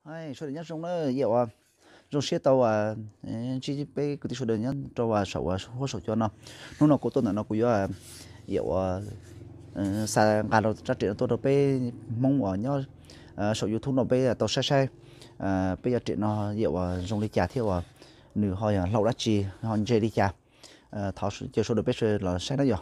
Sawv daws nyob zoo na, yam uas zoo siab tau ntsib peb kwv tij sawv daws nyob rau saum huab saum cua no. Hnub no kuv tuaj ntawm no kuv yuav yam uas xa nqa rab riam no tuaj rau peb Hmoob uas nyob saum YouTube no peb tau saib saib peb cov riam no yam uas zoo li cas thiab uas nws ho yog hlau dab tsi, ho ntse li cas. Thov caw sawv daws peb sawv los saib na yog.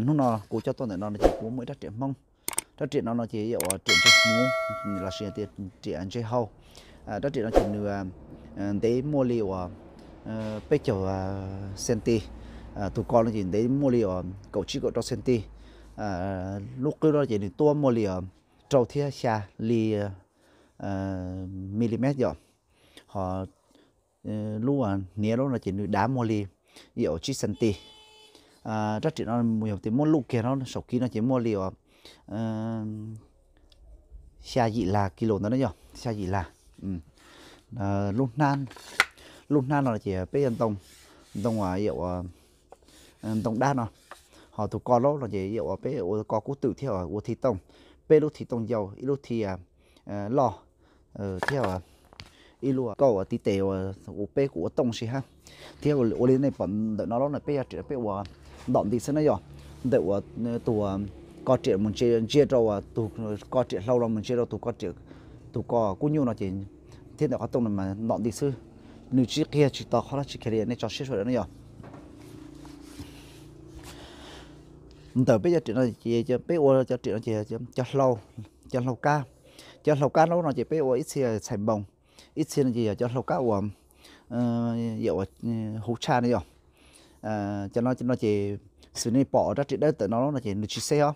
Hnub no kuv coj tuaj ntawm no no ces kuv muaj ib rab riam Hmoob. Rab riam no no ces yam uas riam ntse hmuv lossis tias riam ntse hau. Rab riam no ces nws ntev muaj li uas peb caug centi. Tus ko no ces ntev muaj li uas kaum tsib kaum rau centi. Lub qwb no ces nws tuab muaj li rau thiab xya li milimet yom. Ho lub hniav lub no ces nws dav muaj li yam uas tsib centi. Rab riam no yog tias muab luj kiag no saum kiv no ces muaj li uas xya yim lag kis lus ntawd na yog xya yim lag. Lub hnab no ces peb yog ntoo, ntoo yam uas ntoo dab no. Ho tus ko laub no ces yam uas peb ua ko kub twm thiab ua thi tooj, peb lub thi tooj yau, ib lub thi loj thiab ib lub kauj uas tiv tes uas peb kuj ua tooj si hab. Thiab ua li nej pom ntawm no lawm no peb yog riam peb ua ntom nti xwb na yog. Ntawm uas tus ko riam mus ntsia rau tus ko riam hlau los mus ntsia rau tus ko, tus ko kub nyuj no ces thiab ntawm qhov tooj no mas ntom nti xwb. Nws tsis qiag tsis to qhov dab tsi kiag li, nej tso siab sawv daws na yog. Ntawm peb cov riam no ces peb ua cov riam no ces cov hlau, cov hlau kab. Cov hlau kab no ces peb ua ib txhia txhais npoos, ib txhia no ces yog cov hlau kab uas yam uas huv tshaj no yog. Cov no ces xws nej pom rab riam dawb tawm no no ces nws tsis xeb os.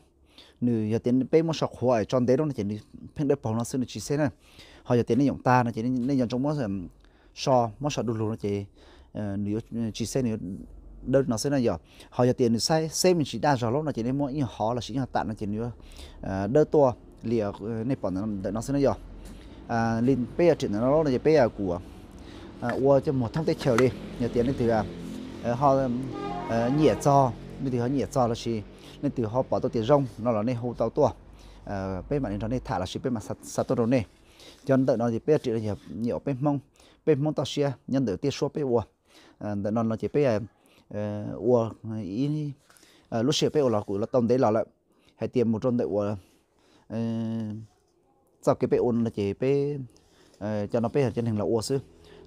Nws yog tias peb muab so qhuav tso ntev lawm no ces nws pheej dawb paug no xwb, nws tsis xeb na. Ho yog tias nej yoom tag no ces nej nco ntsoov muab so, muab so du lug no ces nws yuav tsis xeb, nws yuav dawb no xwb na yog. Ho yog tias nws xeb me ntsis daj zog lawm no ces nej muab ib nyuag hov lossis ib nyuag tam no ces nws yuav dawb tuaj li nej pom ntawm no xwb na yog. Li peb yog riam ntawm no no ces peb kuj ua coj muag thoob teb chaws li. Yog tias leej twg ho nyiam txog, leej twg ho nyiam txog lossis leej twg ho pom tau tias zoo no los nej hu tau tuaj, peb mam li nrog nej tham lossis peb mam xa tuaj rau nej. Cov ntawm no ces peb riam yog nyiam peb Hmoob, peb Hmoob toj siab nyob ntawm tiaj suab peb ua. Ntawm no no ces peb ua ib lub sij hawm peb ua los kuj los tau ntev los lawm, hais tias mus rau ntawm uas txoj kev peb ua no ces peb, cov no peb yog cov neeg los ua xwb.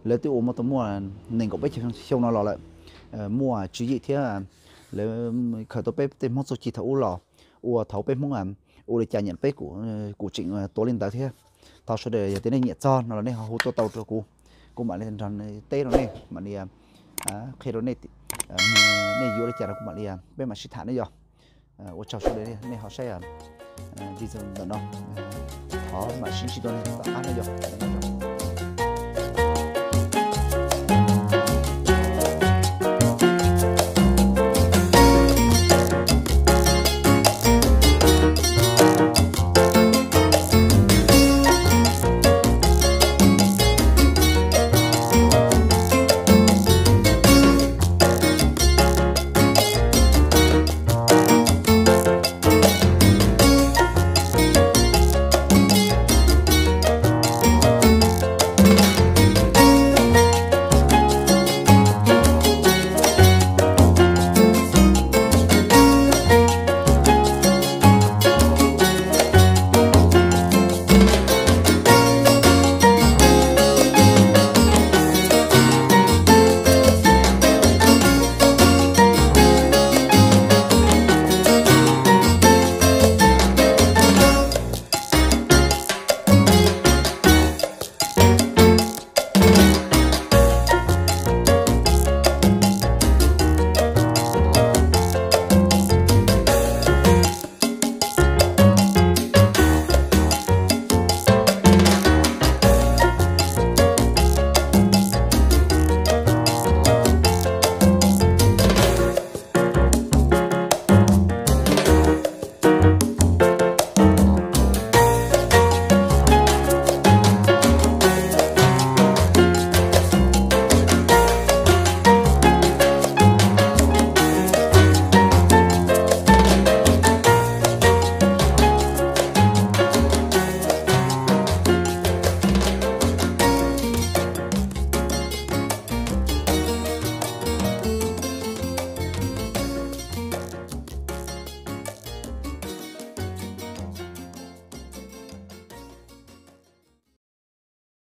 Lawv twb ua muaj tau muaj nees nkaum peb caug xyoo no los lawm, muaj tswv yim thiab lawv khaws tau peb tej Hmoob txuj ci thaum ub los ua thaum peb Hmoob ua li cas nyiam peb kuj tseem tuav li ntawd thiab. Thov sawv daws yog tias nej nyiam txog no los nej ho hu tuaj tau rau kuv, kuv mam li nrog teb rau nej, mam li qhia rau nej, nej yuav li cas rau kuv mam li, peb mam sib tham ne yog. Ua tsaug sawv daws nej ho saib video ntawm no, thov mam sib ntsib dua tom qab na yog.